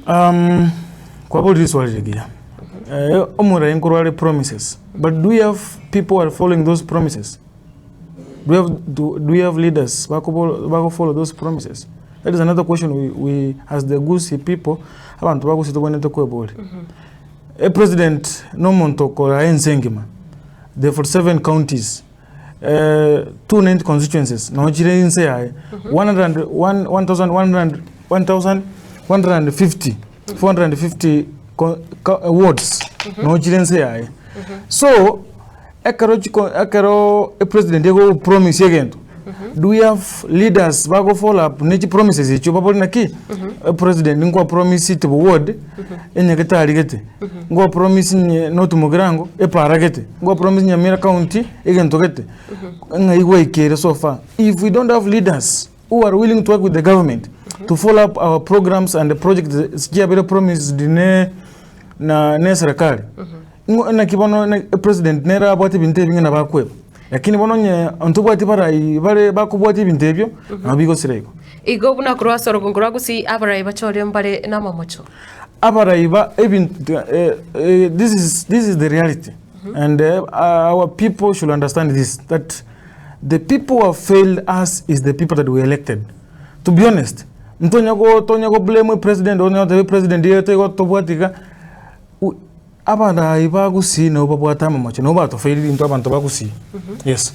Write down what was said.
Um, kwaborire riswali rigiya. Eh, omorai nkorwa are promises, but do we have people who are following those promises? Do we have, do, do we have leaders bakobo bako follow those promises? That is another question we, we as the Gusii people, abanto ba Gusii tobwenerete kweboria. A president na omonto okoraa ense engima, the 47 counties, eh, 290 constituencies, nonye chire inse yaye, 100 one- 1100 1150 450 co- co- wards, nonye chire inse yaye. So, Ekero chiko ekero epresident egopromise egento, do we have leaders bago follow up ne chipromises echio babori naki, epresident nkwapromisete ward, enyagete gete, nkwapromise nye North Mugirango epara gete, nkwapromise Nyamira county egento gete, ng'ai gwaikeire so far. If we don't have leaders who are willing to work with the government to follow up our programs and the projects chiabere promised ne na ne eserekari, Ng'o naki bono na epresident nere abwate ebinto ebi ng'a nabo akweba, lakini bono onye ntobwati barai bare bakobwatia ebinto ebio, nabo bigosira igo. Igo buna korwa ase orogongo rwa Gusii abarai bachorire mbare namamocho. Abarai ba ebinto this is this is the reality and our people should understand this that the people who have failed us is the people that we elected. To be honest, ntonya go tonya go blame epresident onya goteba epresident iga igo tobwati iga. Abarai ba Gusii nabo babwate amamocho, nabo batofairiri intwe abanto ba Gusii. Yes.